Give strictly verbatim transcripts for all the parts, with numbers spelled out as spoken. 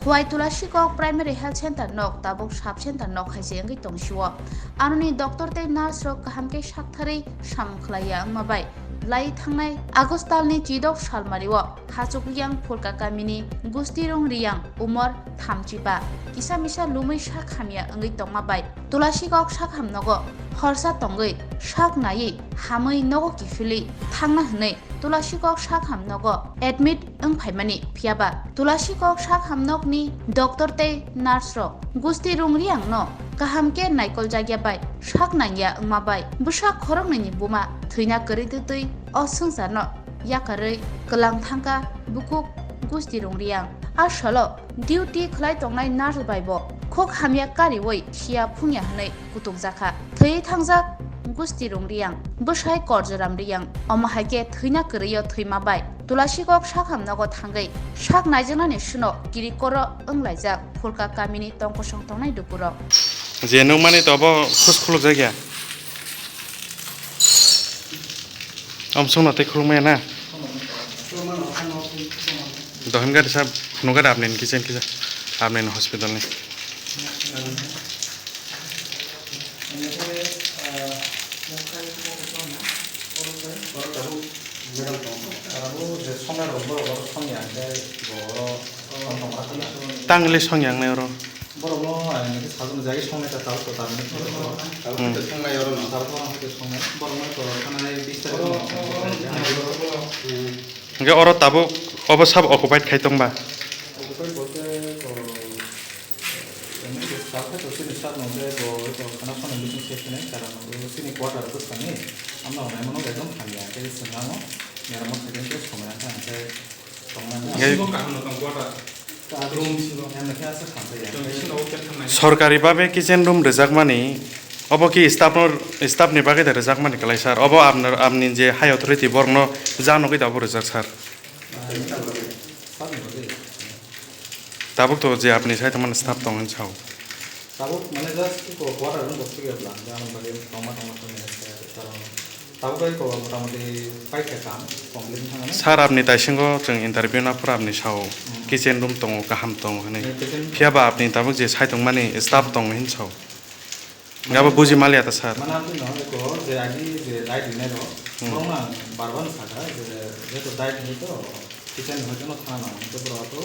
Khowai Tulasikok Primary Health Center nok tabuk Sub Center nok hai se wngwi tong sio. Aroni doctor tei nurse rok kaham khe saktharwi samung khlaiya wngma bai lai thangnai August talni chidok salmario Hachuk Riyang Phulka kamini Gustirung Riyang umor thamchiba kisa misa lumwi sak hamya wngwi tongma bai Tulasikok sak hamnogo horsa tongwi sak naiwi hamwi nogo kiphilwi thangna hwnwi Tulasikok sak hamnogo admit wng phaimani, phiyaba Tulasikok sak hamnokni doctor tei nurse rok Gusti Rung Riyangno kaham khe naikoljagya bai sak nangya wngma bai bwsa khoroknwini buma thwina kwrwi twtwi o swngcharno yakarwi kwlang thangkha bukhuk Gusti Rung Riyang. A salo duty khlai tongnai nurse bai bo khok hamya kariwi siya phungya hwnwi kutukjakha. Thwi thangjak Gusti Rung Riyang, bwsai Korjoram Riyang. Omo hai khe thwina kwrwio thwima bai Tulasikok sak hamnogo thangwi sak naijaknani suno kirikoro wnglaijak Phulka kamini tongkosong tongnai dupurok. Je nukmani to obo khus khulukjakya. Omsongno tei khulukmaya na? Dohon gari sa phunuk gari apni ni kisa kisa apni ni hospital ni. Tangli song yang nai oro. Borokno ang nini sajwk jagwi songnai ta tabuk to tabuk. Tabuk to songnai oro no. Tabuk to songnai. Borokno to thanai bis tarikh no. Hwnkhe oro tabuk obo sabo occupied khai tong ba? Occupied bolte to, emni je staff khai to chini staff no je bo to khana songni meeting se khenai karon chini quarter bwskangni amno hwnai mano ekdom hamya khe swnglango meramot khaikhe somai rang kha hwnkhe. Hwnkhe sorkari babe kitchen room rwjakmani, obo ki staff no, staff ni bagwi da rwjakmani kwlai sir? Obo apnar, apni je high authority borokno ja nugwi da obo rwjak sir? Tabuk to je apni side mani staff tong hwn sao. Tabuk mane just iko quarter room bo sikya bwla, je amoni bagwi tongma tongma tongma karon tabuk bai ko motamoti paikha kam complete thangani. Sir, apni taisingo chwng interview na phuru apni sao kitchen room tongo, kaham tongo hwnwi. Kitchen. Phiya ba apni tabuk je sai tongmani staff tongo hwn sao. Abo buji maliya ta sir. Mane amtwi no iko je agi je dai dinai ro, hmm, borokno ang bar bar sakha je, jeto dai dinai to kitchen ni hoite no thana nango, hwnkhe borok to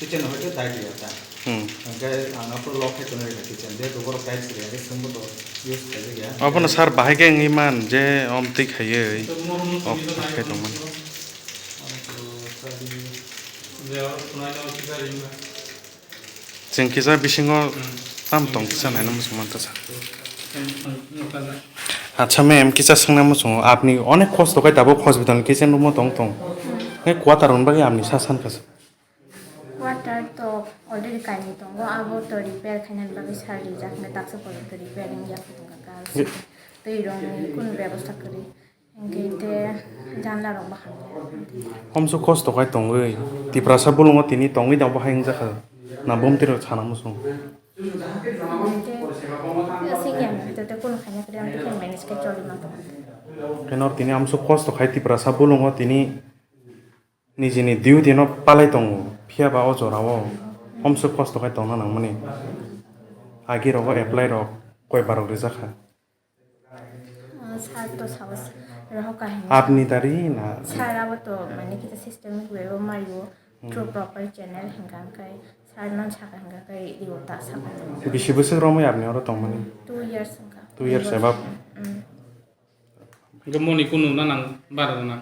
kitchen ni hoite dai diya ta. Hmm. Hwnkhe ang aphuru lock khai tonwi rwkha kitchen, jehetu borok dai siri, hwnkhe chwngbo to use khaijak ya. Obono sir bahai khe wngwi man je omtwi khaiwi off khai tongmani. Chwng kisa bisingo tam tong kisa naina muchung manta sir. Acha ma'am, kisa swngna muchungo, apni onek kosto khai tabuk hospital ni kitchen room o tong tong. Ngai quarter rwna bagwi apni sa san kha sir. Quarter to already kainwi tongo, abo to repair khainani bagwi sir rijak, hwnkhe taksa pore to repair wngya kha tongkha, twi rwngni kunu bebosta kwrwi. Hwnkhe te janla rok bo hamya. Homso kosto khai tongwi, Tiprasa bolongo tini tongwi da bo hai wngjakha. Na bomtwi rok sana muchung. Hwnkhe singya hwnkhe te kunu khaina kwrwi, ang khe manage khe choli ma tongo. Khe nor tini amso kosto khai Tiprasa bolongo tini nijini duty no palai tongo, phiya ba o jora o homso kosto khai tongna nangmani. Agi rogo apply rok koi barok rijakha. Ah, sir to sao, rohor kahini. Apni dari na? Sir abo to mane kita systemic way o mario, hmm, through proper channel hingka hingkai sir non saka hingka kai rio ta saka. Bisi bwswk romwi apni oro tongmani? Two years hingka. Two years above. Hmm. Hingke moni kunu na nang bara na?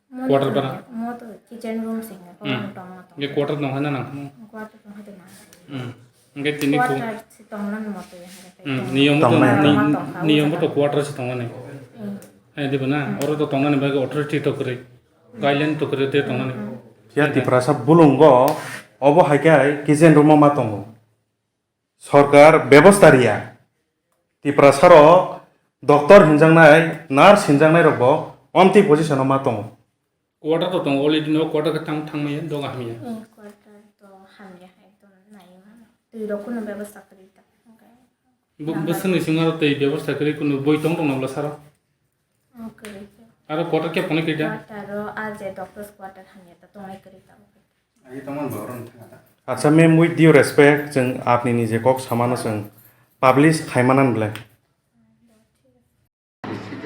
Quarter bara? Mo to kitchen room se hingka, hmm, quarter tong ma tong. Hingke quarter tong hai na nang? Quarter tong hai na. Hmm. Hingke tini ko quarter si tong na mo to ya hingka. Hmm, niyom to tong na ni-, tong kha, niyom to quarter si tong na ni. Hmm. Hai dibo na? Hmm. Oro to tong na ni bai authority to kri. Guideline to kri te tong na ni. Hmm. Ya Tiprasa bolongo obo hai khe kitchen room o ma tongo. Sorkar bebosta riya. Tiprasa rok doctor hinjaknai, nurse hinjaknai rok bo omtwi position o ma tongo. Quarter to tongo, already no quarter khe thang, thang maya, doga hamya. Eh, quarter to hamya, ekdom nai ma. Twi rok kuno bebosta kwrwi ta. Bo, bo swngni simi aro twi bebosta kwrwi kuno boi tong tong nabla saro. Oh, kwrwi khe. Aro quarter khe phone kwrwi ta? Quarter o, a je doctors quarter hamya ta tongnai kwrwi ta. Agi tongmani borok rok thang ta. Acha, ma'am, with due respect, chwng apni ni je kok samano chwng publish khaimana ble.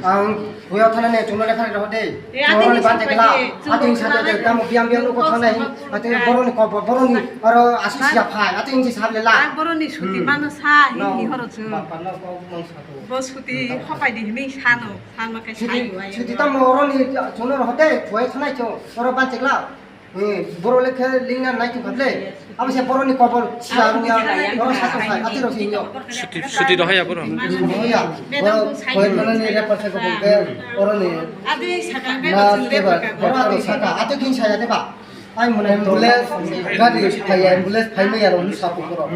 Ang huya thana ne chungno lekha rok de. E, ati chungno ni ni bante sapa kela. De, chungno ati ni sapa de, kela. Tamo biang biang no ko thana hi. Ati boroni ko, boroni aro asu sia phai. Ati ni sab le la. Ang boroni suti mano sa hi, hi horo chu. Ba, ba, no, ko mang sa to. Bo suti khopai di hini sano. Sano kai sai. Suti tamo boroni chungno rok de, huya thana chu. Oro bante kela. Hmm, borok le khe lingna nai tongkha ble. Abo se borokni kobol sila rwya, borok sa tongkha, ati rok se hinyo. Suti, suti rohaya borok. Rohaya. Borok koi manani refer se kobol khe borokni. Adi sakang khe na borok ati saka, ati kin saya de ba. Ai mwnai ambulance, gari phai, ambulance phai maya rok ni sapu borok.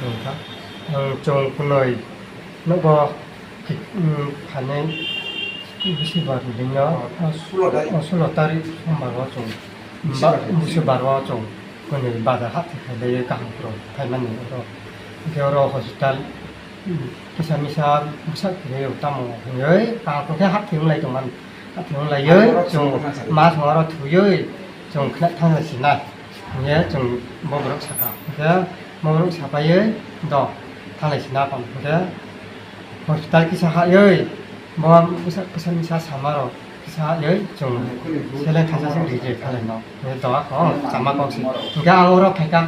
Wngkha. Ang chwng kunui nukgo, ki-, um, phainai bisi bar ni bini o, o, sulo tarik sombar o chwng, ba, bisi bar o chwng kunui bazar hapthai khailaiwi kaham phuru phaimani oro. Hwnkhe oro hospital, um, kisa misa bwsa kwrwi tamo hwnwi kaham phuru khe hapthai wnglai tongmani. Athung laiwi chwng ma thung oro thwiwi chwng khna thanglai sinai. Hingye chwng bo borok saka. Hingke bo borok sapaiwi do thanglai sina pang. Hingke hospital kisa haywi bo bwsa, bwsa misa samarok kisa haywi chwng seleng thansa se reject khalai no. Hingke do ako chama kok si. Hingke ang oro phaikha.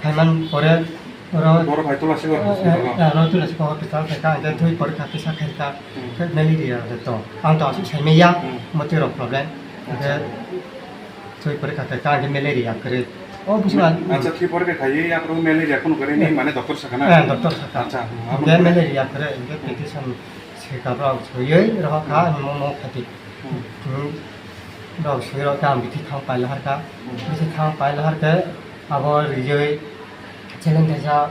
Khaiman pore oro, oro phai tula siko, eh, hospital o. Eh, oro tula siko hospital khaikha, hingke thwi porikha kisa khaikha, hmm, khe malaria de to. Ang to aswk sai maya, hmm, motwi rok problem. Acha. Hingke thwi porikha khaikha, hingke malaria kwrwi. O busu an. Acha, thwi porikha khaiwi, aphuru malaria kunu kwrwi ni, eh, mane doctor sakha na? Eh, doctor sakha. Acha, hmm, hingke malaria kwrwi, hingke petition sikha rok swiwi rohor kha, hmm, ani mo mo khati. Hmm. Hmm. Rok sui rok khe ang bithi thang paila harkha. Hmm. Bithi thang paila harkhe abo rijoi chelen thaisa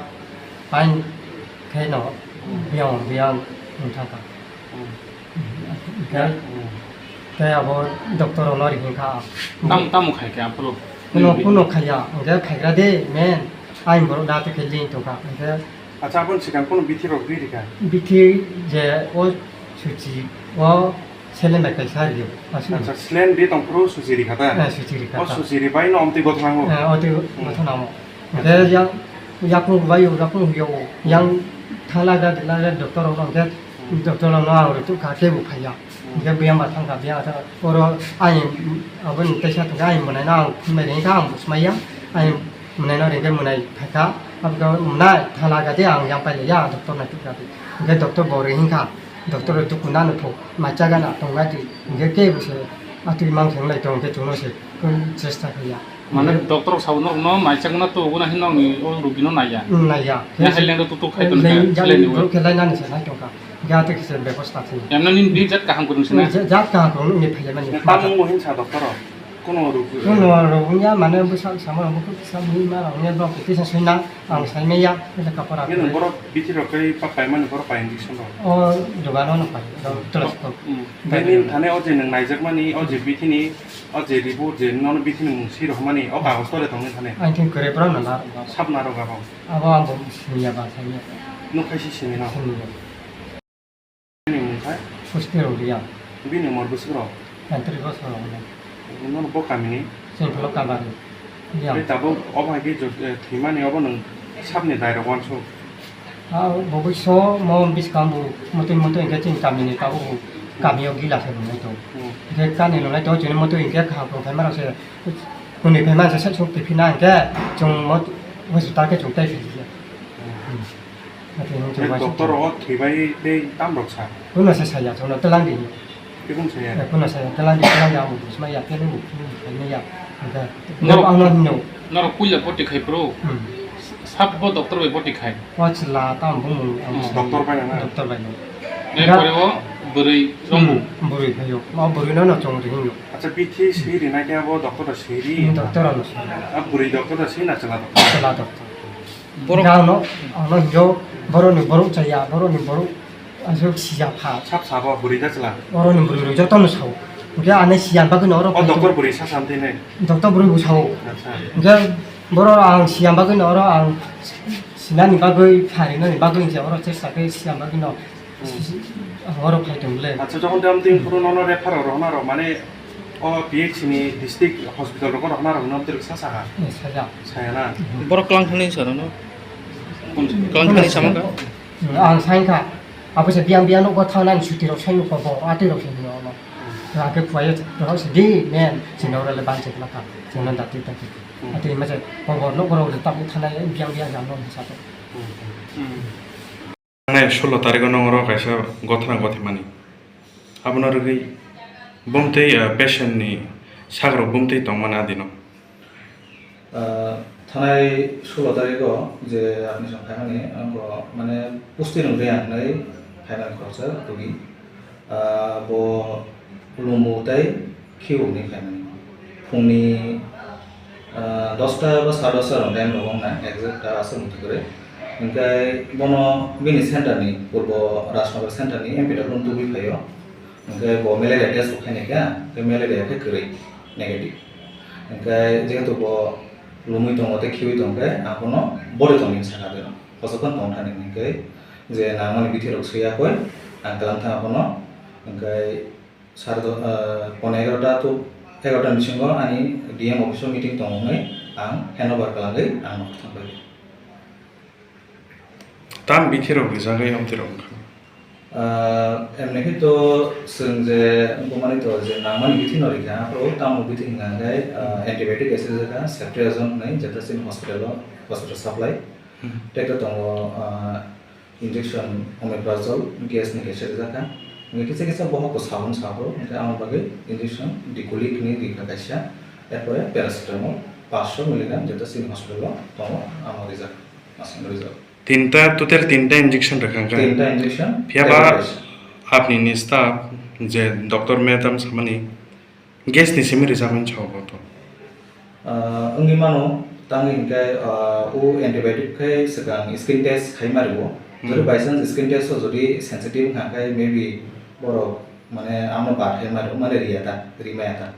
pain khe no, hmm, biyang biyang wng thangkha. Hmm. Hingkhe, hmm, tei abo doctor rokno ri hinkha ang. Tam-, tamo khai khe aphuru? Kuno, hmm, kuno khaiya, hingkhe khaigra de men, ayang borok da tei khe ling tongkha, hingkhe. Acha, aboni swkang kunu bithi rok ri rikha? Bithi je o suchi o selen bai kaisa rio. Asu. Acha, selen ri tongphuru suchi rikha ta? Eh, suchi rikha ta. O suchi ribai no omtwi gothonango? Eh, omtwi, hmm, gothonango. Acha. Hingke yang yakung bai o, yakung hwyo o. Hmm. Yang thangla ga dila ga doctor rok hingke, hmm, doctor rok no ang rw tukha kebo phaiya. Hmm. Hingke biyang ba thangkha, biyang thangkha. Oro ayang aboni teisa thangkha, ayang mwnai no ang phunbai ringkha, ang bwsmaiya. Ayang mwnai no ringkhe mwnai phaikha, aboni mwnai thangla gade ang yang pailaiya, ang doctor naitukha di. Hingke doctor bo ri hinkha, doctor rok dukun ano thok, mai chaga na tongna di. Hingke kebo se atwi mang khe wnglai tong khe chwngno se chesta khaiya. Mane doctor rok sabo norokno mai chagna to obo na hin nokni o rugino naiya. Hmm, naiya. Ya hai lengdo tutuk khai tongkha, leng-, ya, seleni o. Borok khe lainani se nai tongkha. Ya tei kisa bebosta se. Yamna nini jat kaham kwrwng se na? Ja-, jat kaham kwrwng ni phaiya mani. Tamung bo hin sa doctor rok? Kono rug-, kono rugya mane bwsa sama rok kisa ni ma rok ne bok kisa sui na ang sai me ya kisa kapara. Nini borok bithi rok kai pa pai mani borok pai injection rok. O dogano no pai, doctor rok. Hmm. Nini thane o je nwng naijakmani, o je bithini, o je report je nono bithini mung si rohmani, o kagoj tole tongni thane. Ang thing kwrwi borok no na. Sab na rok abo. Abo ang bo siniya ba siniya. Nuk khai si sini no. Siniya. Bini mung khai? Susti Rongriya. Bini umor bwswk rok? Paitris bosor rok. Nono bo kamini? Chini phalok Kabari. Tei tabuk obo hai khe jot-, eh, thwimani obo nwng sabni dai rok uansuk? Ah, bo bwso mo bwskang bo motwi motwi hwnkhe chini kamini tabuk bo kamio gila se nungnai tong. Hmm. Hwnkhe kani nungnai tong chini motwi hwnkhe kaham phai mano se. Kuni phai mano se sok twi phina hwnkhe chwng mo hospital khe chwng tei phai ya. Hmm. Ati nwng chwng bai doctor o thwibai tei tam rok sa? Kuno se saya, chwngno twlang di. Tibung saya? Eh, kuno saya, twlang di, twlang di, ang bujima ya, khe nwng bujima ya. Norok, ang no hino. Norok puila boti khai bro? Hmm. Sab bo doctor bai boti khai? O chwla tam bumung ang. Hmm. Doctor bai na? Doctor bai no. Gai pore o bwrwi rombu? Hmm, bwrwi phaio. Ma bwrwi no no chwng ri hino. Acha, bithi swi ri na khe abo doctor da swi ri? Hmm, doctor ano swi. A bwrwi doctor da swi na chwla doctor? Chwla doctor. Borok hingke ano, ano hingke borokni borok chaya, borokni borok aswk sijak pha. Sab sabo bwrwi da chwla? Borokni bwrwi rok jotono sao. Hingke ano siya bagwino oro. O doctor bwrwi sa sam twi nai? Doctor bwrwi bo sao. Acha. Hingke borok ang siya bagwino oro ang sinani bagwi, pharinani bagwi hingke oro chesta khe siya bagwino. Hmm. Ang oro phai tong le. Acha, jokhon tei amtwi phuru nono refer rok rohorna rok mane O P H C ni district hospital rogo rok narok no bwtwrwk sa sakha. Sajak. Saya na. Borok kwlang thani sa no. Kwlang thani sama ka. Ang sai kha. Abo se biang biang no ko thang nang suti rok sai ko bo atwi rok sai no. Ang ke khuai rok se di men sino rale ban se kla kha. Sino dati dati. Atwi ma se ko bo no ko rok tam thana biang biang jam no sa to. Nai sullo tarikgo nongro kaisa gothana gothimani. Abono rwgwi bumtwi, ah, patient ni sakrok bumtwi tongmani adino. Ah, thanai sullo tarikgo je apni song phaimani, angkho mane pusti nungri ang hinwi phaimani khoroksa rogi. Ah, bo Lumu tei Khiu ni phaimani. Phungni, ah, dosta ba sar dosta rok time rok wngna exact ta aswk muitu kwrwi. Hinkhe bono bini center ni, purbo Rajnagar center ni M P W tubui phaio. Hinkhe bo malaria test bo khainai kha, hinkhe malaria khe kwrwi, negative. Hinkhe jehetu bo lumui tongo tei khiui tongkhe, ang bono body tongmani sakha deno. Kosokhon tongthani hinkhe je nangmani bithi rok swiya koi, ang twlang thang abono. Hinkhe Sar do-, ah, pone egarota to egarota ni bisingo ani D M office o meeting tongo hwnwi ang handover kwlangwi ang nokha thangbai. Tam bithi rok rijagwi amtwi rok wngkha. Ah, emni khe to chwng je wngkha mani to je nangmani bithi no rikha, aphuru tamo bithi hwnka hwnkhe, ah, antibiotic ase jaka ceftriaxone hwnwi jeta chini hospital o, hospital supply. Hmm. Tei to tongo, ah, injection omeprazole gas ni kaisa rijak kha. Hingke kisa kisa bohok bo sabun sabo, hingke amo bagwi injection Diclofenac ni rikha kaisa, erpore paracetamol paanch sho milligram, jeta chini hospital o tongo, amo rijak, aswk rijak. Tinta, total tinta injection rikha hingke? Tinta injection, Phiya ba tablet kaisa. Apni ni staff je doctor madam samani, Gas ni simi rijak mani sao bo to. Ah, wngwi mano, tangwi hinkhe, ah, o antibiotic khai swkang skin test khai ma rwo. Hmm. Jodi by chance skin test o jodi sensitive wngkha khai maybe borok mane ano bar khai ma rwo, mane riya ta, ri maya ta.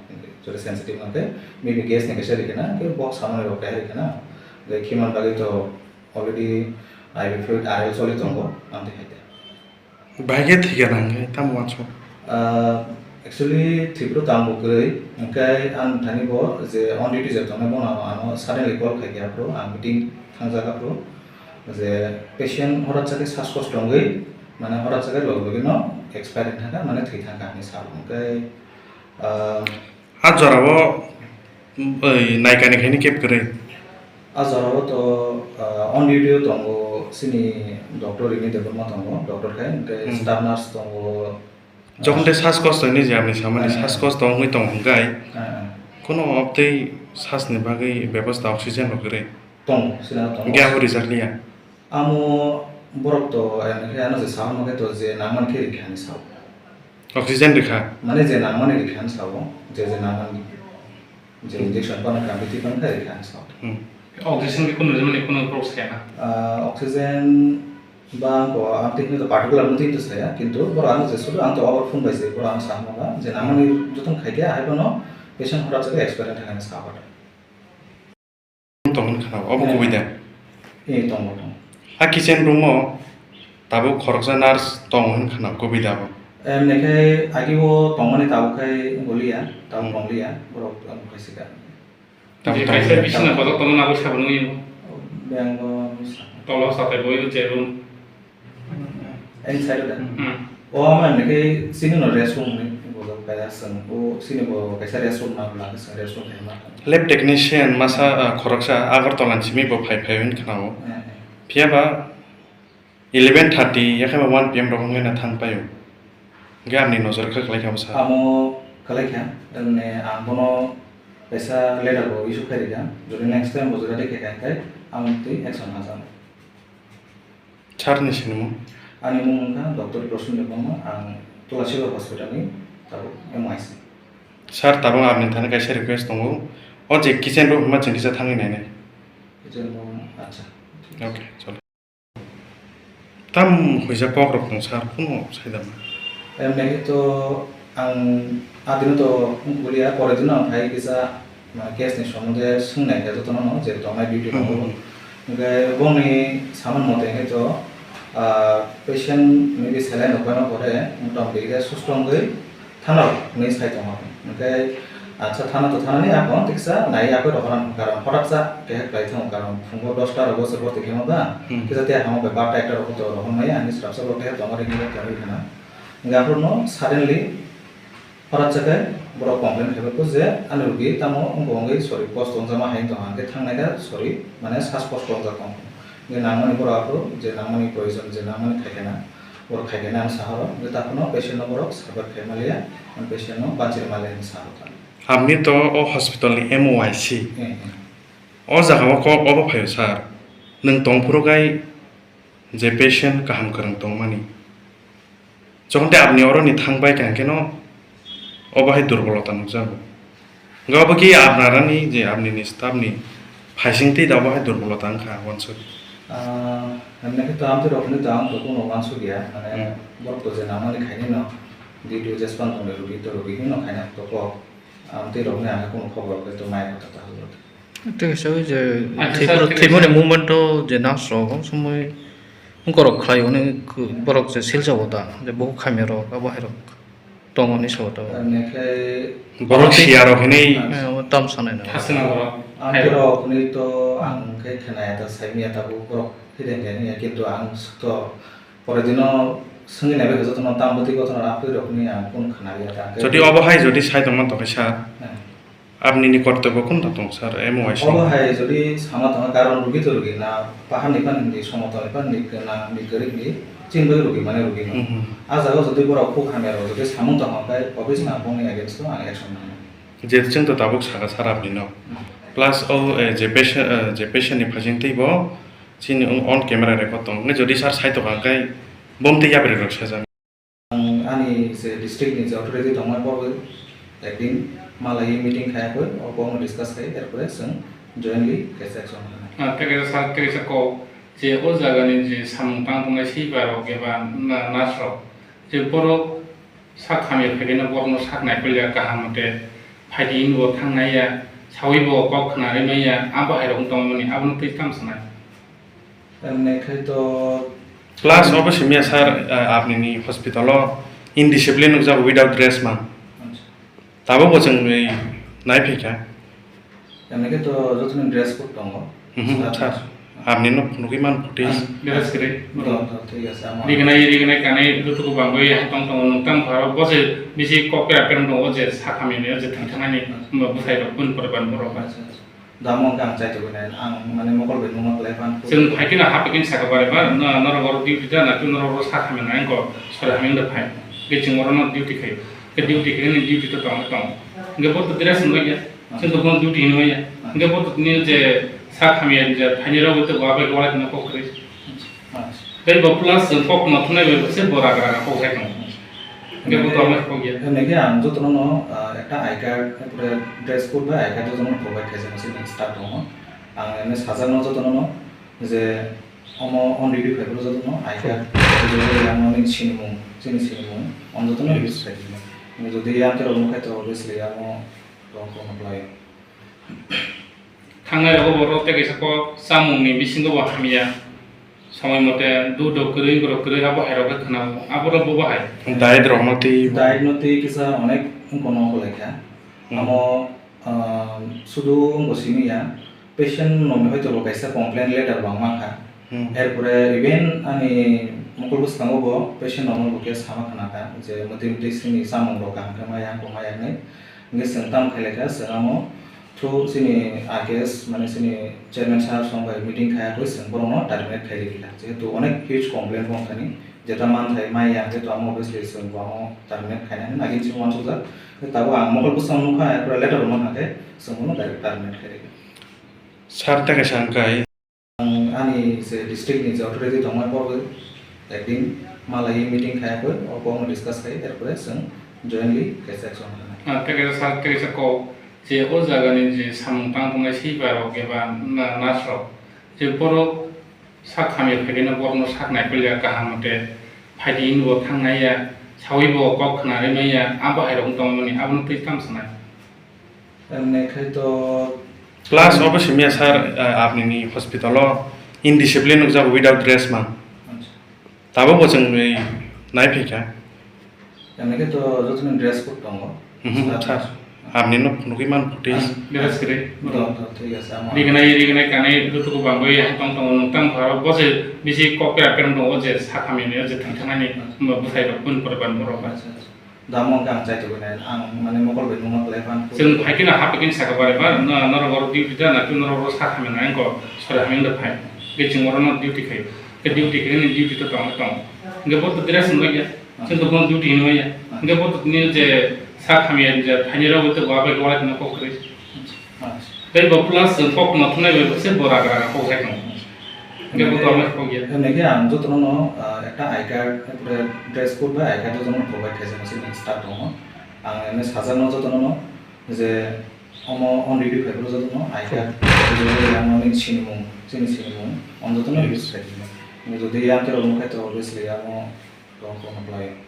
Jodi sensitive wngkha khai maybe gas ni kaisa rikhe na, khe bok samani rok khai rikhe na. Jai khiman bagwi to already I V fluid R L choli tongo, amtwi khai te. Bahai khe thwikha nang khe tamo uansuk? Ah, actually, thwipro tamo kwrwi, hwnkhe ang thani bo je on duty je tongnai bono ano suddenly call khai khe aphuru ang meeting thangjak aphuru je patient horat chakhe sas kosto wngwi, mane horat chakhe logi logi no expire wng thangkha, mane thwi thangkha hinwi sa o. Hwnkhe, ah, A jorao, oi, naikani khaini kep kwrwi. A jorao to, ah, on duty o tongo, chini doctor Rini Debbarma tongo, doctor khai, hwnkhe Hmm. staff nurse tongo. Jokhon tei sas kosto hinwi je apni samani Hmm. sas kosto wngwi tong hwnkhe, Hmm. kuno obtwi sas ni bagwi bebosta oxygen rok kwrwi. Tongo, chini tongo. Hwnkhe abo rijak liya. Amo borok to, eh, khe ano je sao, hwnkhe to je nangmani khe rikha hinwi sao. Oxygen rikha? Mane je nangmani rikha hinwi sao, je je nangmani, je injection pano kha, bithi pano kha rikha hinwi sao. Hmm. Oxygen khe kunu, mane kunu borok saya na? Ah, oxygen ba ang ko, ang tini to particular muti to saya, kintu borok ano je sudu ang to over phone bai se, borok ano sa hwnba, je nangmani joto khai khe, hai bono patient horat chakhe expire thang hinwi sao. Tong hwn khna, obo Eh. kubui da? Eh, tongo, tongo. A kitchen room o tabuk khoroksa nurse tong hwn khna, kubui da bo? Em, nekhe agi o tongmani tabuk khai goliya, tabuk Hmm. tongliya, borok tong khai sika. Tabuk Je tong kaisa hwn. bisina kotor tongmani abo sabo nugwi bo. Beng bo misa. Tolo satai bo je room. Ani side o da? Hmm. O ama ni khe chini no rest room ni bojak kaya chwng. O chini bo kaisa rest room na bwla khe chwng rest room khe ma. Lab technician masa, ah, khoroksa Agartala ni simi bo phai phai hwn khna o. Eh, eh. Phiya ba eleven thirty yakhe ba one P M rok wngwi na thang pai o. Hwnkhe amni nojor khe kwlai kha bwsa. Amo kwlai kha, wngni ang bono kaisa letter bo issue khai rikha. Jodi next time bo jora de khe kha khai, ang twi action ha jang. Sir ni sinimung? Ani mung wngkha Doctor Prasun Debbarma, ang Tulasibar Hospital ni tabuk M O I C. Sir, tabuk apni thani kaisa request tongo. O je kitchen room hwnma chwng kisa thangwi nainai. Kitchen room, acha. Okay, chalo. Tam huija kok rok tong sir, kuno sai da. Em, nai to ang adino to wngkha bwliya, pore dino ang phai kisa Mane case ni somonde swngnai khe jotono no je tongnai duty Hmm, tongo. Hmm. Hwnkhe bongni saman mote hwnkhe to, ah, patient maybe saline rok paima pore motamoti khe susto wngwi thana rok hinwi sai tongo. Hwnkhe Acha, thana to thanani, ako tiksa nai ako rohorna karon hotak sa kehe klai thang karon phungo dosta rogo se borti khemo da. Hmm. Kisa te hamo be barta ekta rogo to rohor maya ani srapsa bo kehe tongari ni tongari khana. Gapur no suddenly hotak sa ke borok complain khaiba ko je ani rugi tamo wngko wngwi sori post tongjama hai tong hangke thangnai ka sori mane sas post tongjak tong. Nge nangmani borok ako je nangmani proyojon je nangmani khaikena borok khaikena ang sahoro nge takhno patient no borok sabar khai maliya, ang patient no banchir maliya ni sahoro tang. Amni to o hospital ni M O I C. Hmm, hmm. O jaga o kok obo phaio sir. Nwng tong phuru gai je patient kaham kwrwng tongmani. Jokhon tei apni oroni thang pai kha hwnkhe no obo hai durbolota nukjago. Hwnkhe obo khe apnarani je apnini staff ni phaising tei da obo hai durbolota wngkha uansuk. Ah, hwnwi khe to amtwi rok hwnwi to ang to kuno uansuk ya, mane Hmm. borok to je nangmani khainai no, duty jespan tongni rugi to rugi hwnwi no khaina to kok. Amtwi rokni ang khe kuno khobor khe to mai kha to ta hwnwi. Tei kaisa o je Acha, thwipro-, sir, thwimani movement o je nurse rok, o somoi wngkorok khlai hwnwi borok je silsa o da, je bukhuk hamya rok, abo hai rok tongo hwnwi sa o da. Nekhe Borok siya rok hinwi. Eh, o tam sanai na. Hasina borok. Ang khe rok hwnwi to ang khe khna ya ta, sai manya tabuk borok hideng khe hwnwi ya, kintu ang to pore dino swngwi naibe khe jotono tam bwtwi gotono rw rok hwnwi ang kun khna ya ta. Jodi obo hai jodi sai tongma tongkhe sir. Eh. Apni ni kortobyo kunu tong sir, M O I C. Obo hai jodi sama tongo karon rugi to rugi na, pahar ni pan ni, somoto ni pan ni, na ni kwrwi ni, chini bagwi rugi mane rugi no. Mhm. A jaga o jodi borok khuk hamya rok jodi samung tong khe, obviously ang bongni against o ang action nangnai. Je chwng to tabuk saka sir apni no. Mhm. Plus o, eh, je patient, eh, je patient ni phasing tei bo chini on camera record tong. Nge jodi sir sai to kha khe bom tei yapri rok sajak. Ang ani je district ni je authority tongmani borok ekdin malai meeting khai koi, o kok no discuss khai, erpore chwng jointly kaisa action lainai. Ah, tei kaisa sir, tei kaisa kok je o jaga ni je samung tang tongnai swiper rok eba na-, nurse rok je borok sak hamya phaikheno borok no sak naikolya kaham mote phaidi hinwi bo thangnai ya, sawi bo kok khna rimai ya, abo hai rok wng tongmani abono twi tamo sanai. Emne khai to Plus obo simiya sir, eh, apni ni hospital o indiscipline nukjago without dress man. Acha. Tabuk bo chwng nai phaikha. Emne khai to joto ni dress code tongo. Mhm, sir. Sir. Apni no phunugwi man footage. Dress kwrwi. To, to, thik ase, amo. Rignai, rignai, kanai, lutuku bangwi, hai tong tongo, nung tang pharo, bo se bisi kok pera pera tongo, je sakha mene, je thang thangnani, Hmm. bo bwsai rok, bun pore ban borok. Acha, acha. Damo hwnkhe ang chaitugwi nai, ang mane mokol bai nungma kwlai phan. Chwng phai kheno haphaikhe saka bare ba, no-, norok oro duty da na, norok oro sak hamya nai, angkor sori hamya wngda phai. Hwnkhe chwng oro no duty khai. Khe duty khai ni duty to tong tong. Hwnkhe bo to dress wngya. Chwng to bono duty hinwi ya. Hwnkhe bo to tini je sak hamya je phaini rok to bo abai walai kheno kok kwrwi. Tei bo plus chwng kok no thunai bai se bo ragra ragra kok sai tongo. Hwnkhe bo to amai kok ya. Hwnkhe ang jotono no, ah, ekta I card, erpore dress code bai I card jotono provide khaijak sini staff tongo. Ang ene sajak no jotono no je omo on duty phai phuru jotono I card, ang ni sinimung, chini sinimung, on jotono use khaijak. Jodi yang khe rok nukhai to obviously amo tong tong khlai. Thangnai rogo borok tei kaisa kok chamung ni bisingo bo hamya. Somoi mote dudok kwrwi, borok kwrwi abo hai rok khe khwnao. Abo rok bo bahai. Diet rok no twi. Diet no twi kisa onek wngkha no kholai kha. Hmm. Amo, ah, sudu wngbo simi ya. Patient no hoito bo kaisa complain letter bo ang mankha. Hmm. Erpore even ani mokol bwskango bo patient no bo khe sama khna kha je mwtwi mwtwi sini chamung rok kaham khe maya, wngkha maya hinwi. Hingke chwng tamo khailai kha, chwng amo through chini R K S, mane chini chairman sir song bai meeting khai, aboni chwng borokno terminate khai rikha. Jehetu onek huge complaint bo wngkha ni, jeta manthai maya hingke to amo obviously chwng bo amo terminate khaina hwnwi agini chwng uansukjak. Tabuk ang mokol bwskango nukha, erpore letter rwma hwnkhe chwng bono direct terminate khai rikha. Sir, tei kaisa hwnkhe Ang ani je district ni je authority tongmani borok ekdin malai meeting khai koi, o kokno discuss khai, erpore chwng jointly kaisa action lainai. Ah, tei kaisa sir, tei kaisa kok, je o jaga ni je samung tang tongnai swiper rok eba na-, nurse rok, je borok sak hamya phaikheno borokno sak naikolya kaham mote phaidi hinwi bo thangnai ya, sawi bo kok khna rimai ya, abo hai rok wng tongmani, abono twi tamo sanai. Emne khai to Plus obo simiya sir, eh, apni ni hospital o indiscipline nukjago without dress man. Acha. Tabuk bo chwng nai phaikha. Emne khai to joto ni dress code tongo. Mhm, sir. Amni no phunugwi man phuti. Beres kwrwi. Do, do, thik ase, amo. Rignai, rignai, kanai, rutuku bangwi, hai tong tongo, nung tang pharo, bo je bisi kok kera kera tongo, je sakha mini, je thang thangnani, mo bwsai rok, bun pore ban borok. Acha, acha. Da mo ang chai togwi nai, ang mane mokol bai nungma kwlai phan. Chwng phai khe no hap khe saka bare ba, no, norok oro duty da na, norok oro sakha mini, ang ko sori hamya da phai. Ke chwng oro no duty khai. Ke duty khai ni duty to tong tong. Ke bo to dress no ya. Chwng to bono duty hinwi manya. Hwnkhe bo to tini je sak hamya je phaini rok to bo abai kwlai kheno kok kwrwi. Tei bo plus chwng kok no thunai bai se bo raga raga kok sai tongo. Hwnkhe bo to amai kok ya. Hwnwi khe ang jotono no, ah, ekta I card, ekta dress code bai I card jotono provide khaijak se staff tongo. Ang ene sajak no jotono no je omo on duty phai phuru jotono I card, ang nini sinimung, chini sinimung, on jotono use khaijak. Jodi yang khe rok nukha to obviously amo Tong tong khlai.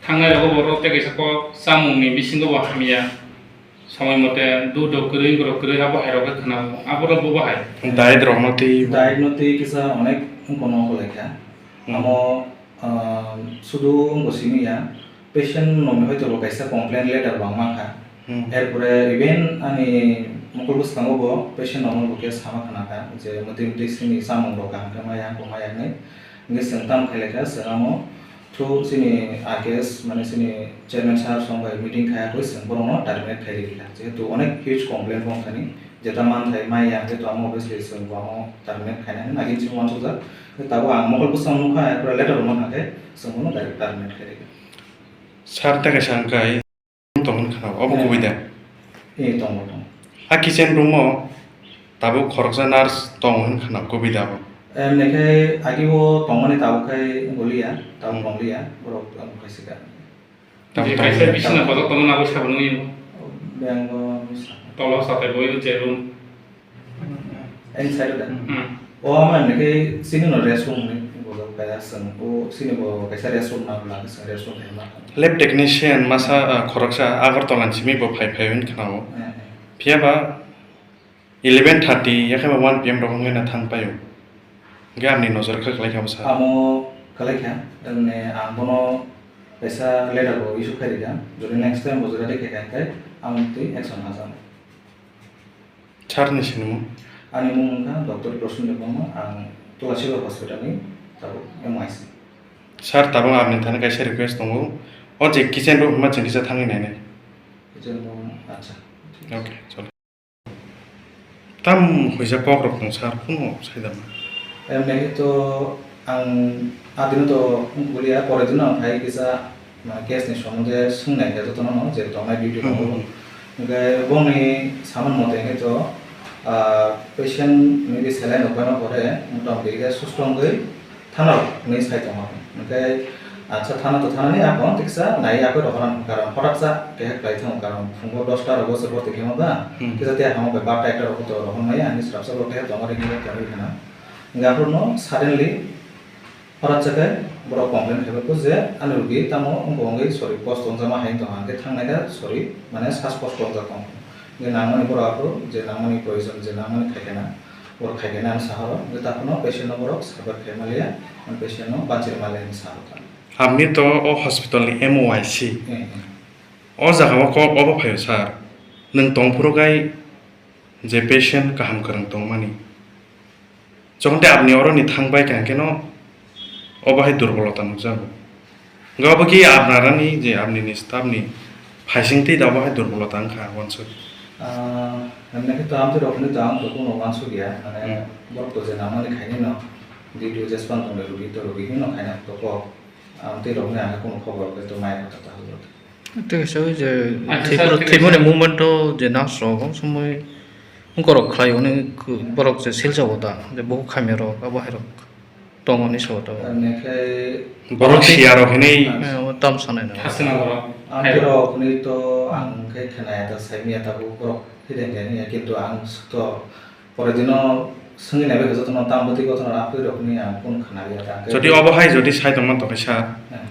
Thangnai rogo bo rok tei kaisa kok chamung ni bisingo bo hamya. Somoi mote dudok kwrwi, borok kwrwi abo hai rok khe khna abo rok bo bahai. Diet rok no twi. Diet no twi kisa onek wngkha no khlai kha. Hmm. Amo, ah, sudu wngbo simi ya. Patient no hoito bo kaisa complaint letter bo ang mankha. Hmm. Erpore even ani mokol bwskango bo patient no bo khe sama khna kha je mwtwi mwtwi sini chamung rok kaham khe maya, wngkha maya hinwi. Hingke chwng tamo khailai kha, chwng amo through chini R K S, mane chini chairman sir song bai meeting khaiya koi chwng borokno terminate khairikha. Jehetu onek huge complaint bo wngkha ni, jeta manthai maya, jehetu amo obviously chwng bo amo terminate khainani nagin chini uansukjak. Tabuk ang mokol bwskango nukha, erpore letter rwma kha khe chwng bono direct terminate khairikha. Sir ta kaisa wngkha. Tong hwn khna, obo kubui da? Eh, tongo, tongo. A kitchen room o tabuk khoroksa nurse tong hwn khna, kubui da bo? Em, nekhe agi o tongmani tabuk khai goliya, tabuk tongliya, borok tabuk khai sika. Tabuk je kaisa tongliya. Bisina kotor tongmani abo sabo nungya. Beng bo bisa. Tolo satai bo je room. Inside o da? Hmm. O ama ni khe sini no rest room ni bojak kaya chwng. O sini bo kaisa rest room na bwla khe chwng rest room khe ma. Lab technician masa, ah, khoroksa Agartala ni simi bo phai phai hwn khna o. Eh, eh. Phiya ba eleven thirty ya khe ba one P M rok wngwi na thang pai o. Hwnkhe amni nojor khe kwlai kha bwsa. Amo kwlai kha, emne ang bono kaisa letter bo issue khai rikha. Jodi next time bo jora de khai kha hwnkhe ang twi action ha jang. Sir ni sinimung? Ani mung wngkha Doctor Prosun Debbarma, ang Tulashilok Hospital ni tabuk M O I C. Sir, tabuk ang nini thani kaisa request tongo. O je kitchen room hwnma chwng kisa thangwi nainai. Kitchen room, acha. Okay, chalo. Tam hwisa kok rok tong sir, phone o sai da. Em, nai to ang adino to wngkha ya, pore dino ang phai kisa Mane case ni somonde swngnai khe jotono no je tongnai duty tongo. Hmm. Hwnkhe bongni samani mote hwnkhe to, ah, patient maybe saline rok paima pore motamoti khe susto wngwi thana rok hinwi sai tongo. Hwnkhe, acha, thana to thanani, a phone tiksa nai, a khe rohorna karon hotaksa keha khlai thango, karon phungo dosta rogo se bhorti khaima ba, hmm, kisa tei hamo bai barta ekta rogo to rohor maya, hinwi swrapsa bo khe tongo ri hinwi tongo ri khana. Hwnkhe aphuru no suddenly Horat se khe borok complain khaibaibo je ani rugi tamo wngkha wngwi sori kosto wngjakma hai wngtong, hwnkhe thangnai khe sori mane sas kosto wngjak tong. Hwnkhe nangmani borok aphuru je nangmani proyojon, je nangmani khaikena borok khaikena ani sahoro, hwnkhe takhorno patient no borok sabar khai manliya, patient no banchir manliya hinwi sahoro. Amni to o hospital ni M O I C. Eh, eh. O jaga o kok obo phaio sir. Nwng tongphuru gai je patient kaham kwrwng tongmani. Jokhon tei apni oroni thang bai kha hwnkhe no obo hai durbolota nukjago. Hwnkhe obo khe apnarani je apni ni staff ni phaising tei da obo hai durbolota wngkha uansuk. Ah, hwnwi khe to amtwi rok hwnwi to ang to kuno uansuk ya, mane hmm, borok to je nangmani khainai no, D D O jespan tongwi rwgwi to rwgwi hwnwi no khaina to kok. Amtwi rok hwnwi ang khe kuno khobor khe to mai kha to ta hwnwi. Tei kaisa o je acha, thwipro-, sir, thwimani movement o je nurse rok, o somoi wngkorok khlai hwnwi borok je silsa o da, je bukhuk hamya rok, abo hai rok tongo hinwi sabo tabuk. Tamni khe borok siya rok hinwi. Eh, o tam sanai na. Hasina borok. Amtwi rok hwnwi to ang khe khwnaya ta, saimanya tabuk borok hideng khe hwnwi ya, kintu ang to pore dino swngwi naibai khe jotono tam bwtwi gotono amtwi rok hwnwi ang kunu khwnaliya ta. Jodi obo hai jodi sai tongma tongkha sir. Eh.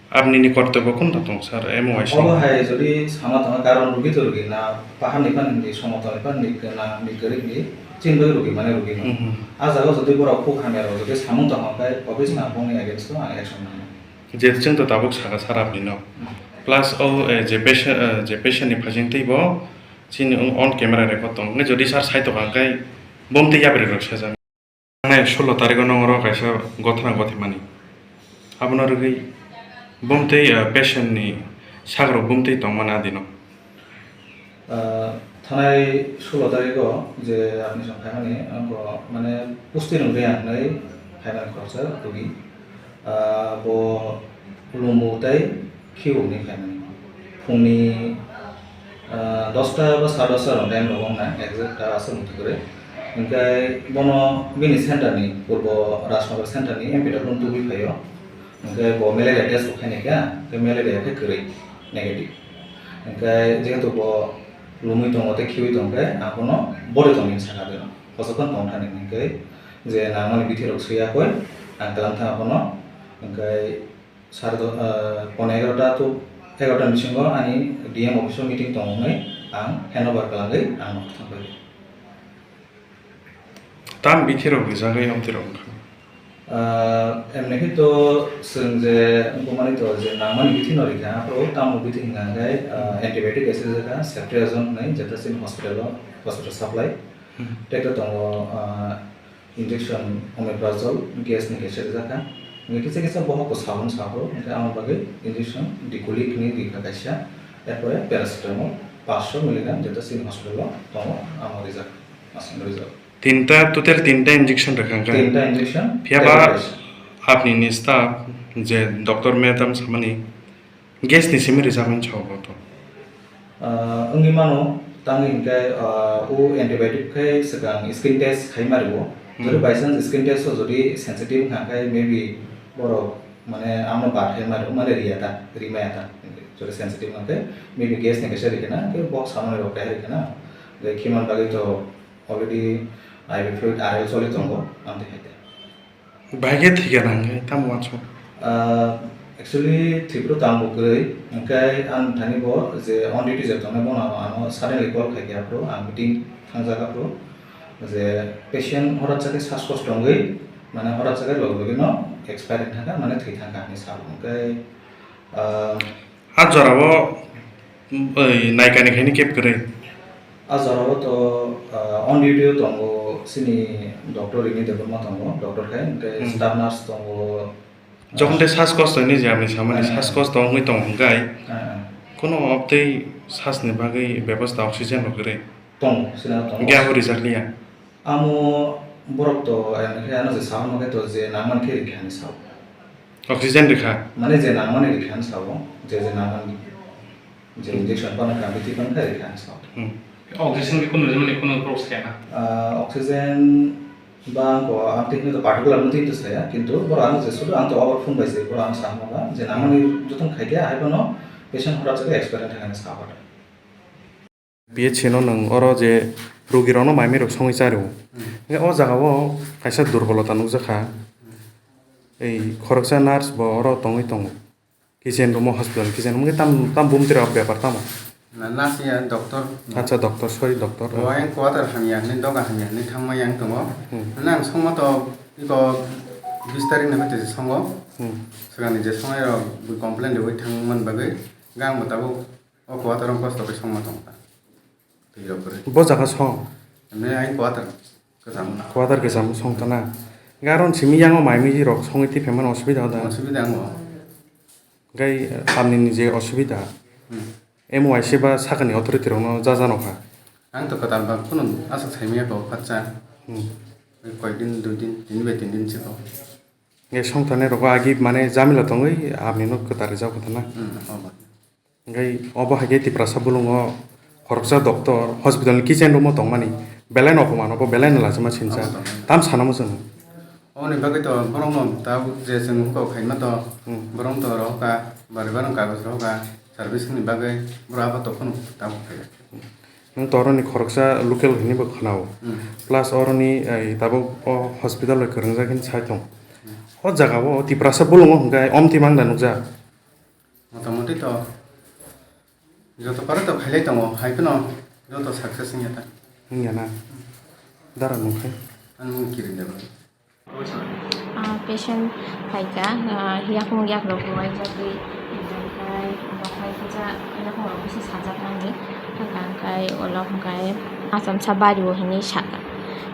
Apni ni kortobyo kunu da tong sir, M O I C. Obo hai jodi sama tongo, karon rugi to rugi na, pahar ni phan ni, somotol ni phan ni, gwnang ni, gwerib ni, chini bagwi rugi mane rugi no. Mhm. A jaga o jodi borok khuk hamya rok jodi samung tong kha, khe obviously ang bongni against o ang action nang. Je chwng to tabuk saka sir apni no. Mhm. Plus o, eh, je patient, eh, je patient ni phajing twi bo chini on camera record tong. Hwnkhe jodi sir sai tongkha hwnkhe bom twi yapri rok sajak. Nai sulo tarikh o nong oro kaisa gothana gothimani. Abono rwgwi bom twi, eh, patient ni sakrok bom twi tongmani adino. Ah, thanai sulo tarikh o je apni song phaimani, angkho mane pusti nungwi ang hinwi phaimani khoroksa rogi. Ah, bo Lumu tei Khiu ni phaimani. Phungni, ah, dosta ba sa dosta rok time rok wngna exact ta aswk muitu kwrwi. Hwnkhe bono bini center ni purbo Rajnagar center ni M P W tubui phaio. Hwnkhe bo malaria test bo khainai kha, hwnkhe malaria khe kwrwi negative. Hwnkhe jehetu bo lumui tongo tei khiui tongkhe ang bono bode tongmani sakha deno. Kosokhon tongthani hwnkhe je nangmani bithi rok swi yakoi ang tlang thang abono. Hwnkhe sar do-, ah, pone egarota to egarota ni bisingo ani D M office o meeting tongmani ang handover kalangwi ang nokha thangbai. Tam bithi rok rijagwi amtwi rok wngkha. Ah, emni khe to chwng je wngmani to je nangmani bithi no rikha, aphuru tamo bithi hwnka hwnkhe, ah, antibiotic ase jaka ceftriaxone hwnwi, jeta chini hospital o, hospital supply. Hmm. Tei to tongo, ah, injection omeprazole, gas ni kaisa rijak kha. Hwnkhe kisa kisa bohok bo sabon saphuru, hwnkhe amo bagwi injection Diclofenac ni rikha kaisa, erpore paracetamol paanch sho milligram, jeta chini hospital o tongo, amo rijak, aswk rijak. Tinta, total tinta injection rwkha hwnkhe? Tinta injection, phiyaba tablet kaisa. Apni ni staff je doctor madam samani gas ni simi rijak mani sao bo to? Ah, wngwi mano, tangwi hwnkhe, ah, o antibiotic khai swkang skin test khai mario. Hmm. Jodi by chance skin test o jodi sensitive wngkha khe maybe borok mane amno bad khai mario, mane riya ta, rimaya ta. Jodi sensitive wngkha khe maybe gas ni kaisa rikhe na, khe bok samani rok kaiha rikhe na. Tei khiman bagwi to already I V fluid R L choli tongo, amtwi hai khe. Bahai khe thwikha nang khe tamo uansuk? Ah, actually, thwipro tamo kwrwi, hwnkhe ang thani bo je on duty je tongnai bono ano suddenly call khai khe aphuru ang meeting thangjak aphuru je patient horat chakhe sas kosto wngwi, mane horat chakhe logi logi no expire wng thangkha, mane thwi thangkha hinwi sao. Hwnkhe, ah, A jorao, oi, naikani khaini kep kwrwi. A jorao to, ah, on duty o tongo, chini doctor Rini Debbarma tongo, doctor khai, hwnkhe Hmm. staff nurse tongo. Jokhon tei sas kosto ni je amni samani Hmm. sas kosto wngwi tong hwnkhe, Ah, ah. Kono obtwi sas ni bagwi bebosta oxygen rok kwrwi. Tongo, chini tongo. Hwnkhe abo rijak liya. Amo borok to, eh, hwnkhe ano je sao, hwnkhe to je nangmani khe rikha hinwi sao. Oxygen rikha? Mane je nangmani rikha hinwi sao, je je nangmani. Je injection pano kha, bithi pano kha rikha hinwi sao. Hmm. Oxygen khe kunu rimani kunu borok saya na? Ah, oxygen ba ko ang technical particular muti to saya, kintu borok ano je sudu ang to over phone bai se, borok ano sa hwnba je nangmani jothon khai khe, hai bono patient horat chakhe experience thangani sa hwnba. P H C no nwng oro je rugirokno mai mui rok songwi cha rw. Hmm. Hwnkhe o jagao kaisa durbolota nukjakha. Hmm. Ei khoroksa nurse bo oro tongwi tongo. Kitchen room o, hospital kitchen room hwnkhe tam, tam bumtwi rok bepar tamo? Na, nurse ya, doctor. Acha, doctor, sorry, doctor. Bo ayang quarter hamya hinwi, doga hamya hinwi thangma yang tongo. Hmm. Nang songma to iko bis tarikh ni hoite songo. Hmm. Swkangni je songnai rok bo complain riwi thangmani bagwi gang bo tabuk O quarter o kosto khe songma tong ta. Twi rok kwrwi. Bo jaga song? Emne ai quarter kwcham. Quarter kwcham song ta na. Garon simi yango mai mui rok songwi twi phaimani osubida da. Osubida ango. Gai tamni ni je osubida. Hmm. M Y C ba sakani authority rokno ja jano kha. Ang to kwtal ba kunu aswk saimaya ko khatcha. Hmm. Koi din, dui din, tin bai tin din chiko. Nge songthane rogo agi mane jamila tongwi amni no kwtal rijak kha na. Hmm, obo. Hwnkhe obo hai khe Tiprasa bolongo khoroksa doctor hospital ni kitchen room o tongmani belai no opomano, bo belai no lachima sincha. Obo tongmani. Tam sana muchung. Oboni bagwi to borok no tabuk je chwng huka khaima to Hmm. borok to rohor kha, bari bari kagoj rohor kha, service ni bagwi borok abo to phano tabuk phaiya. Nwng to oroni khoroksa local hinwi bo khwnao. Hmm. Plus oroni, eh, tabuk o hospital bai kwrwngjak hinwi sai tong. Hmm. O jaga o Tiprasa bolongo hwnkhe omtwi mang da nukjak. Motamoti to joto paro to khailai tongo, hai phano joto success wngya ta. Wngya na? Dara nung khai? Ang mung Kirin Debbarma. Ah, patient phaikha, ah, yakung yakrok bo waijagwi, omohai, omohai Kisa yaphang rok kisa sajak nani, hwnkha hwnkhe ulo hwnkhe achomsa bari o hinwi saka,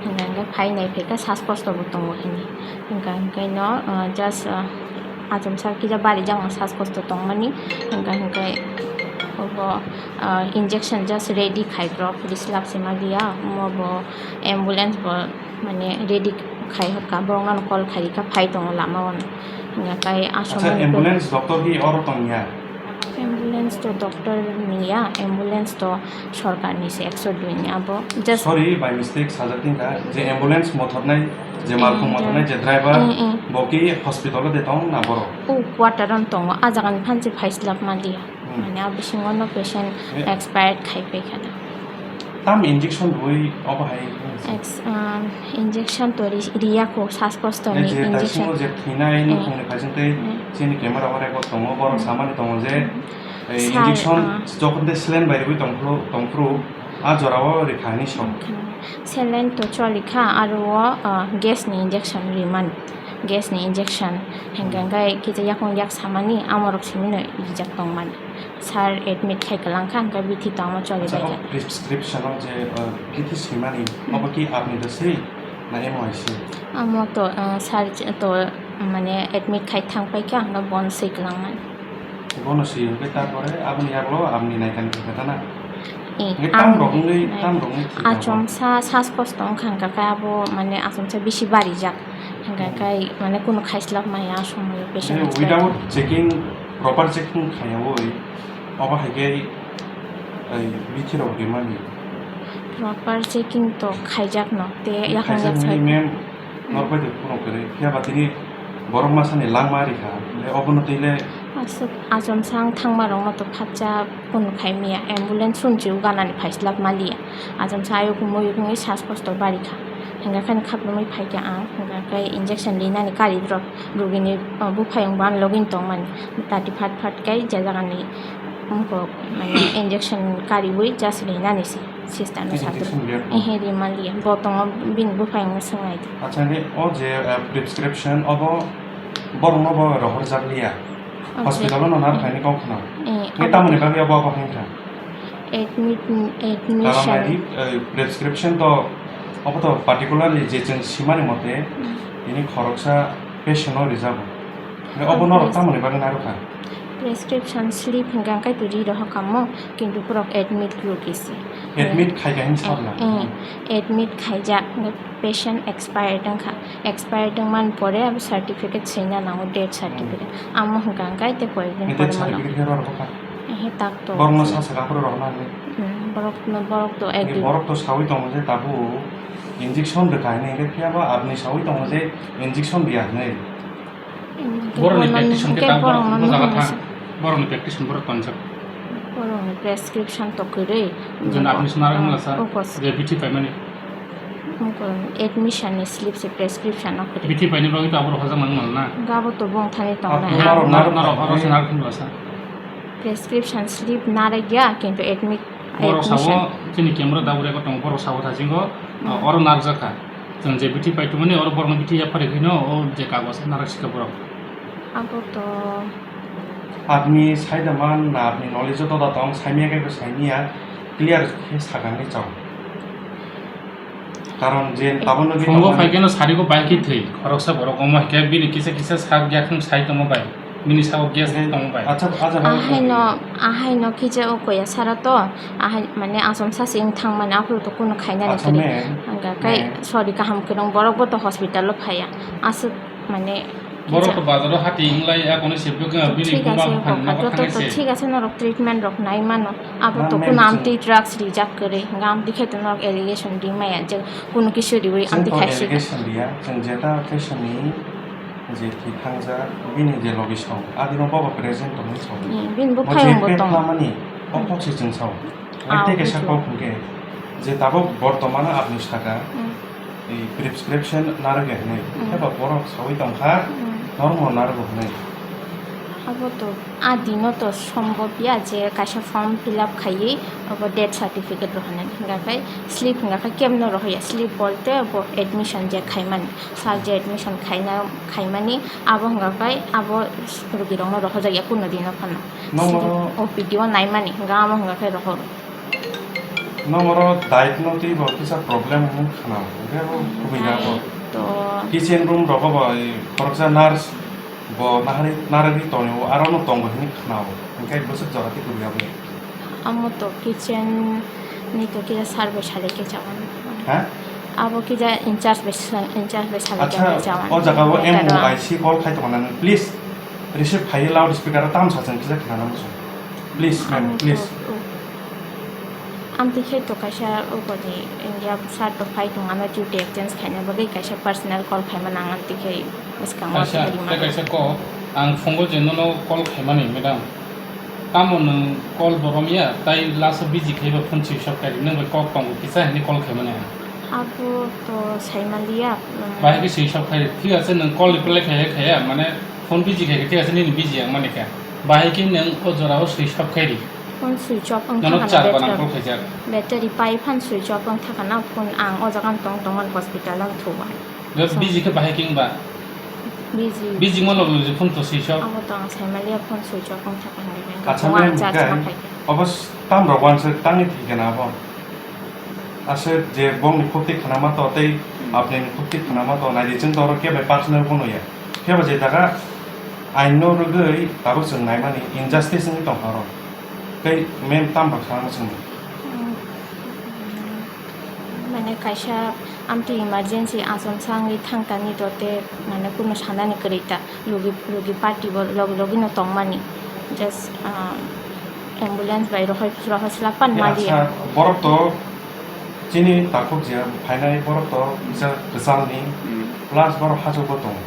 hwnkha hwnkhe phai nai phaikha sas kosto bo tongo hinwi, hwnkha hwnkhe no, ah, just, ah, achomsa kisa bari jakno sas kosto tongmani, hwnkha hwnkhe obo, ah, injection just ready khai rok, bislap se ma dia, omo bo ambulance bo mane ready khai hwnkha, borok no call khai rikha, phai tongo lama o, hwnkha khe aswk. Acha, mani ambulance doctor hi oro tongya? Ambulance to doctor ni ya, ambulance to sorkar ni se, ekso dui ni abo. Just sorry, by mistake sajak tingkha, je ambulance mothornai, je malkhung mothornai, je driver, eh, eh, bo ki hospital o de tong na borok? O quarter o tongo, a jaga ni phan se phaislap ma liya. Hmm. Mane a bisingo no patient, eh, expired khai paikha da. Tam injection rwi obo hai? Ex-, um, injection to ri-, riya kho, sas kosto ni injection. Je taisingo je thwinai, eh, nukhungni phaising tei, eh, chini camera o record tongo, borok samani tongo je, eh, sir, injection, ah, jokhon tei saline bai rwui tongphuru, tongphuru, a jora o rikha hinwi sok. Saline to choli kha, aro o, ah, gas ni injection rimani, gas ni injection, hwnkhe, hmm, hwnkhe kisa yakung yak samani, amorok simi no rijak tongmani. Sir admit khai kwlang kha, hwnkhe bithi tongma choli bai kha. Acha, o prescription o je, uh, bithi swimani, hmm, obo ki apni da swi na M O I swi? Amo to, uh, sir to, mane admit khai thang pai kha, hwnkhe bono swi kwlang mani. Bono swi hwnkhe tarpore aboni yagulo apni naikani khe khata na? Eh, hwnkhe tam rok wngwi, tam rok wngwi thwi tongo. Achomsa sas kosto wngkha, hwnkhe abo mane achomsa bisi barijak, hwnkhe, hmm, khai mane kunu khaislak maya somoi patient. Without checking, proper checking khaiyawi. Obo hai khe, ai, bithi rok rimani. Proper checking to khaijakno, tei yakung khaijak yak nini sai mem, hmm, norbai de phone kwrwi. Phiya ba tini borok masa ni langma rikha. Le obono twi le. Aswk achomsa ang thangma rokno to phatsa phone khai maya. Ambulance sunchi uganani phaislap maliya. Achomsa ayuk muyuk wngwi sas kosto barikha. Hingkha khe khapnwi phaikha ang. Hingkha khe injection linani kari rok. Rugini, uh, buphayung bo ani logi tongmani. Tati phat phat khe je jagani wngkok, mane, injection kariwi just rinani se, sister no satung. Injection riya kho? Ehe, rimaliya. Bo tongo, bini buphayung no swngnai. Acha, hingke o je, uh, prescription obo borokno bo rohorjak liya. Hospital o no narwkhaini kok khna. Eh, hingke tamoni bagwi obo, obo hingkha? Admit, admission. Karon naidi, eh, prescription to, obo to particularly je chwng simani mote, hmm, tini khoroksa patient no rijago. Hingke obo norok tamoni bagwi narwkha? Prescription slip hingka hingke to ri rohor kamo, kintu borok admit rwgwi se. Admit khaika hin sabla? Eh, eh, admit khaijak. Patient expired wngkha, expired wngmani pore abo certificate swina nango, death certificate. Hmm. Amo hwnka hwnkhe tei koi ekdin. Death certificate khe rw rw kha? Ehe, tak to. Borokno sa saka phuru rw nani? Hmm, borokno, borok to ekdin. Borok to sawi tongo je tabuk injection rwkha hinwi, hwnkhe phiya ba aboni sawi tongo je injection riya hinwi. Borokni practice hwnkhe ta borok no jaga thang. Borokni practice borok tonjak. Borokni prescription to kwrwi. Jeng apni swnaro hwnla sa, je bithi paimani. Admission ni slip se prescription no kwrwi. Bithi paini bagwi to aborok hojak nang mal na. Gabo to bong thani tong nai. Naro, naro, naro, naro, naro, naro, hwnla sa. Prescription slip narwkya, kintu admit, borok admission. Sao, chini camera da ure ko tongo, borok sao thasingo, hmm, oro narwkjakha. Chwng je bithi paitwmani, oro borokno bithi yapharwi khwino, o je kagoz narwk sikha borok. Abo to. Apni saida man na apni knowledge o doda tong, saimya khe bo saimya, clear khe sakangni chao. Karon je tabukno phungo phaikhe no sari ko bai khe thwi, khoroksa borok omo hai khe bini kisa kisa sak yakhwng sai tongma bai. Bini sabo gas tong bai. Acha, acha, ahaino, ahaino kisa o koya sara to, ahai mane achomsa se wng thang mani, aphuru to kunu khainani kwrwi. Hwnka khe sorry kaham kwrwng borok bo to hospital o phaiya. Aswk mane borok to bazar o hati wng lai, a kono se bwkha bini buma buphan nogo thang se. Thik ase, norok treatment rok nai mano. Abo to kunu amtwi drugs rijak kwrwi, hwnka amtwi khe to norok allegation ri maya je kunu kisu riwi amtwi khai si. Allegation riya, chwng jeta khe sini. Je thwi thangjak, bini je logi song, adino bobo present tongwi song. Hmm, bini buphayung bo tong. Klamani, o kok se chwng sao. Tei kesa kok hwnkhe, je tabuk bortomano apni saka, hmm, i prescription narwk ya hwnwi. Hmm. Heba borok sawi tongkha, hmm, norokno narwk hwnwi. Abo to a dino to sombhob ya je kaisa form fill up khaiwi abo death certificate rohornani, hwnga khe slip hwnga khe kebno rohoya, slip bolte bo admission je khaimani, sir je admission khaina khaimani abo hwnga khe abo rugirokno rohorjakya kuno dino phano. Nokmoro O P D o naimani hwnga amo hwnga khe rohor. Nokmoro diet no twi bo kisa problem wng khna hwnkhe bo kubui na bo. To kitchen room rogo bo khoroksa nurse bo nahari narwgwi tongo, aro no tongo hinwi khna o, hwnkhe bwswk jora tei kubui abo. Amo to kitchen ni to kisa sir bai salai khe chawan. Ha? Abo kisa in charge bai sa-, in charge bai salai khe chawan. Acha, o jaga o M O I C call khai tongo na nang, please. Receive khaiwi loud speaker o tamsa chwng kisa khna na muchung. Please, ma'am, please. Amtwi khe to kaisa uguni India sir to phai tong ano duty exchange khaina bagwi kaisa personal call khaima nang amtwi khe bwskango. Kaisa, tei kaisa kok, ang phungo je nono call khaimani, madam. Tamo nwng call bo romya, tai last o busy khaiba phone switch off khaidi, nwng bai kok tongo kisa hinwi call khaimani ang. Abo to saimaliya. Bahai khe switch off khaidi, thik ase, nwng call reply khaiya khaiya, mane phone busy khaikhe thik ase, nini busy wngmani khe. Bahai khe nwng o jora o switch off khaidi. Phone switch off wng thangkha na, nono char banang call khaijak. Battery pai phan switch off wng thangkha na phone, ang o jaga tong tongmani hospital o thubahai. Busy khe bahai khe wngba? Busy. Busy wngma log log je phone to switch off. Abo to ang saimaliya phone switch off wng thangkha hinwi. Acha, ma'am, charge ma khai. Obo tamrok wansuk tangwi thikhe na abo? Aswk je bongni khukti khanama to tei apnini khukti khanama to naidi, chwng to oro kebo personal phone ya. Kebo je jaga aino rwgwi tabuk chwng naimani injustice wngwi tongkha oro. Tei ma'am tamrok sana chwngno. Mane kaisa amtwi emergency achomsa wngwi thangtani to tei mane kunu sanani kwrwi ta. Logi, logi party bo logi logi no tongmani. Just, ah, ambulance bai rohor, rohor sla pan maliya. Acha, borok to chini takhuk je phainai borok to kisa kwchalni, plus borok hachukbo tongo.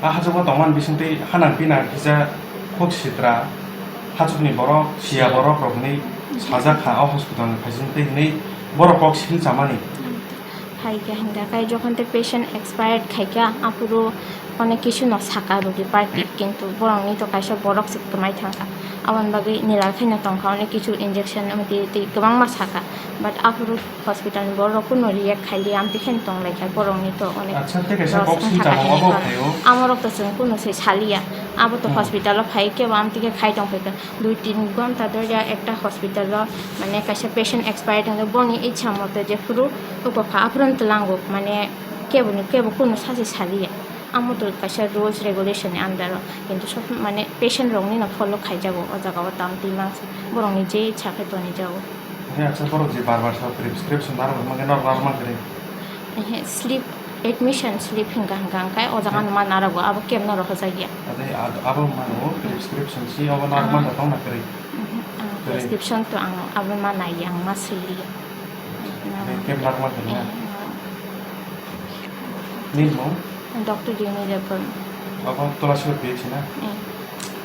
A hachukbo tongmani bisingtwi hanang pinang kisa khuk sitra hachukni borok, siya borok rok hinwi sajak kha o hospital ni phaisingtwi hinwi borok kok sil chamani. Hai khe hingkha khe jokhon tei patient expired khaikha, aphuru onek kisu no saka rogi party, kintu borokni to kaisa borok se kwmai thangkha, aboni bagwi nilal khaino tongkha, onek kisu injection tei, tei kwbangma saka, but aphuru hospital ni borok rok kunu react khailiya, amtwi khe tonglaikha borokni to onek. Acha, tei kaisa loss kok wngkha silchamo kahini abo kok. Amorok to chwng kunu se saliya, abo to hospital o phai kebo amtwi khe khai tongphaikha. Dui tin ghonta dhoriya ekta hospital o, mane, kaisa patient expired wngkha, boni ichha moto jephuru ukokha aphuru tlango, mane, keboni kebo kunu sachi saliya. Amo to kaisa rules regulation ni under o, kintu sob, mane, patient rokni no follow khaijago o jaga o, tam twi mangsa borokni je ichha khe tonijago. Hwnkhe acha borok je bar bar sa prescription narwk hwnma khe norok narwkma kwrwi. Ehe, slip, admission slip hingka hingka hingkai o jaga no ma narago, abo kebno rohorjakya. Abo mano prescription si obo narwkma da tongna kwrwi. Mhm, ang kwrwi. Prescription to ang abo ma nai, ang ma siliya. Keb narwkma kwrwi na? Eh, nini mung? Doctor Dini Debbarma. Abo Tolasibor P H C na? Eh.